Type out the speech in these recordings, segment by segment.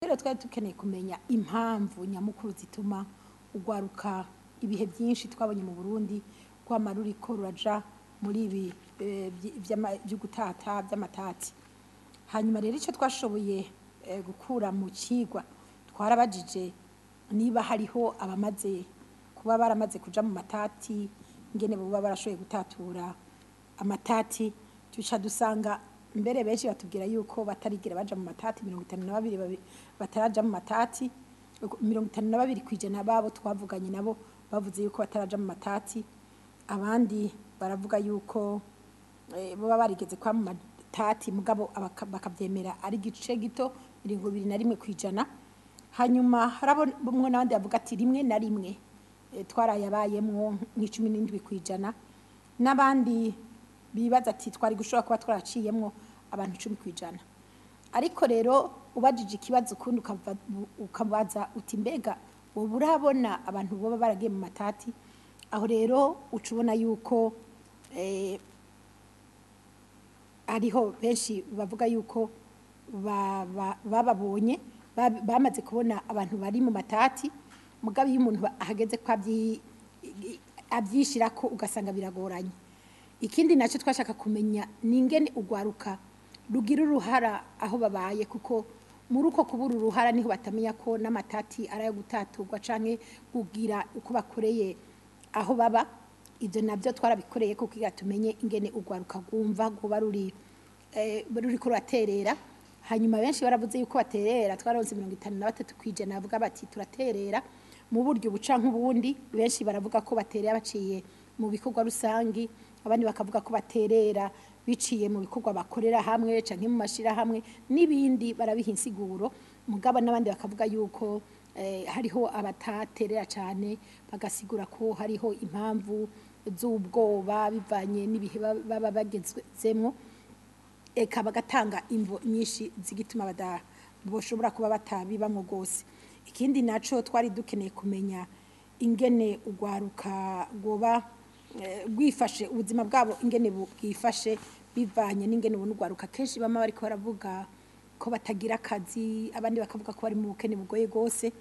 Rero twari dukeneye kumenya impamvu nyamukuru zituma urwaruka ibihe byinshi twabonye mu Burundi rwama ruriko ruraja muri ibi byo gutata by'amatati. Hanyuma rero icyo twashoboye gukura mu cigwa, twarabajije niba hariho abamaze kuba baramaze kuja mu matati, ingene boba barashoboye gutatura amatati. Tuca dusanga mbere benshi batubwira yuko batarigera baja mu matati, 52 bataraja mu matati, 52% babo twavuganye nabo bavuze yuko bataraja mu matati. Abandi baravuga yuko baba barigeze kwa mu matati, mugabo bakavyemera ari igice gito, 21%. Hanyuma harabo bumwe n'abandi bavuga ati rimwe na rimwe twarayabayemwo, nk'17%, n'abandi bibaza ati twari gushobora kuba twaraciyemwo, abantu 10%. Ariko rero ubajije ikibazo ukundi, ukabaza uti mbega wowe urabona abantu boba baragiye mu matati, aho rero uca ubona yuko hariho benshi bavuga yuko bababonye, bamaze kubona abantu bari mu matati. Mugabo iyo umuntu ahageze ko abyishirako, ugasanga biragoranye. Ikindi nacyo twashaka kumenya ni ingene urwaruka rugira uruhara aho babaye, kuko muri uko kubura uruhara niho batamenya ko n'amatati ari ayo gutaturwa canke kugira uko bakoreye aho baba. Ibyo nabyo twarabikoreye kugira tumenye ingene urwaruka rwumva rwoba ruri ruriko ruraterera. Hanyuma benshi baravuze yuko baterera. Twararonse 53% bavuga bati turaterera mu buryo buca nk'ubundi. Benshi baravuga ko baterera baciye mu bikorwa rusangi, abandi bakavuga ko baterera biciye mu bikorwa bakorera hamwe canke mu mashirahamwe n'ibindi, barabiha insiguro. Mugabo n'abandi bakavuga yuko hariho abataterera cane, bagasigura ko hariho impamvu z'ubwoba bivanye n'ibihe baba bagezemwo, eka bagatanga imvo nyinshi zigituma boshobora kuba batabibamwo rwose. Ikindi naco twari dukeneye kumenya ingene urwaruka rwoba rwifashe, ubuzima bwabo ingene bwifashe, bivanye n'ingene ubona urwaruka kenshi bama bariko baravuga ko batagira akazi, abandi bakavuga ko bari mu bukene bugoye rwose.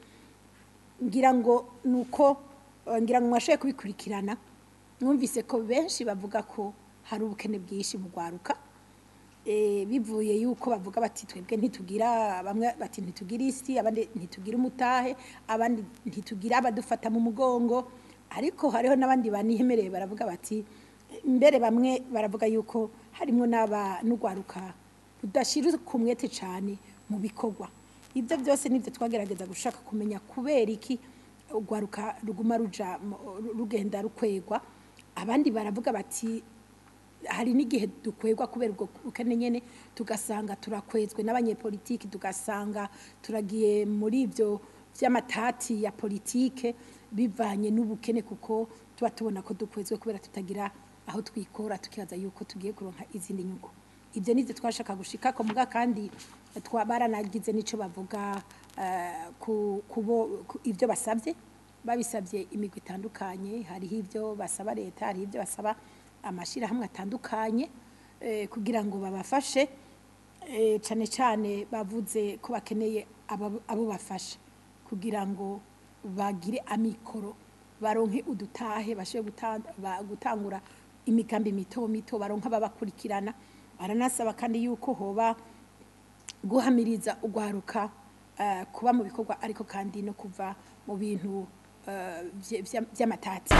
Ngira ngo nuko ngira ngo mwashoboye kubikurikirana, mwumvise ko benshi bavuga ko hari ubukene bwinshi mu rwaruka, bivuye yuko bavuga bati twebwe ntitugira, bamwe bati ntitugira isi, abandi ntitugira umutahe, abandi ntitugira abadufata mu mugongo. Ariko hariho n'abandi banihemereye baravuga bati mbere bamwe baravuga yuko harimo n'aba n'urwaruka rudashira ku mwete cyane mu bikorwa. Ibyo byose nibyo twagerageza gushaka kumenya, kubera iki urwaruka ruguma ruja rugenda rukwegwa. Abandi baravuga bati hari n'igihe dukwegwa kubera ubwo bukene nyene, tugasanga turakwezwe n'abanyepolitiki, tugasanga turagiye muri ibyo vy'amatati ya politike bivanye n'ubukene, kuko tuba tubona ko dukwezwe kubera tutagira aho twikora, tukibaza yuko tugiye kuronka izindi nyungu. Ibyo nivyo twashaka gushikako. Muga kandi baranagize n'ico bavuga ku ibyo basabye. Babisabye imigwi itandukanye: hariho ibyo basaba leta, hariho ibyo basaba amashirahamwe atandukanye kugira ngo babafashe. Cane cane bavuze ko bakeneye abo bafasha kugira ngo bagire amikoro, baronke udutahe, bashobore gutangura imigambi mito mito, baronke ababakurikirana. Baranasaba kandi yuko hoba guhamiriza urwaruka kuba mu bikorwa, ariko kandi no kuva mu bintu vy'amatati.